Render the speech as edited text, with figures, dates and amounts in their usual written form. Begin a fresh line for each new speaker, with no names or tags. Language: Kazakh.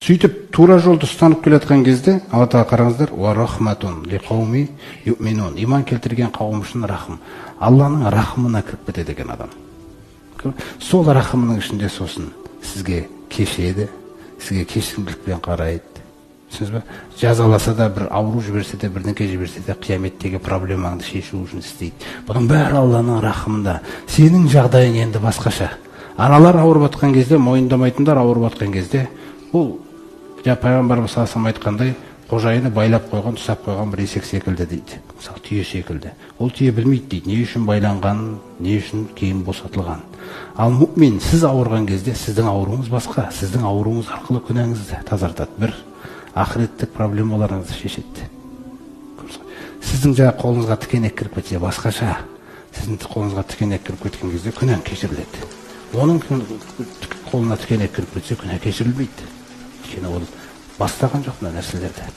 Сөйтіп тура жолды ұстанып келе жатқан кезде Алла тағала, қараңыздар, уа рахматун ли қауми юминун, иман келтірген қауым үшін рахым. Алланың рахымына кіріп кетеді екен адам. Сол рахымының ішінде сосын сізге кешеді, сізге кешірімділікпен қарайды. Түсіндіңіз ба? Жазаласа да, бір ауру жіберсе де, бірдеңке жіберсе де, қияметтегі проблемаңды шешу үшін істейді. Бұның бәрі Алланың рахымында. Сенің жағдайың енді басқаша. Аналар ауырып жатқан кезде, мойындамайтындар ауырып жатқан кезде, бұл жаңа пайғамбарымыз саллаллаху алейхи айтқандай, қожайыны байлап қойған, тұсап қойған бір есек секілді дейді. Мысалы, түйе секілді. Ол түйе білмейді дейді, не үшін байланғанын, не үшін кейін босатылғанын. Ал мүмин, сіз ауырған кезде сіздің ауруыңыз басқа, сіздің ауруыңыз арқылы күнәңізді тазартады. Бір ақыреттік проблемаларыңызды шешеді. Сіздің жаңа қолыңызға тікенек кіріп кетсе басқаша. Сіздің қолыңызға тікенек кіріп кеткен кезде күнәң кешіріледі. Оның қолына тікенек кіріп кетсе, күнә кешірілмейді. Өйткені ол бастаған жоқ мына нәрселерді.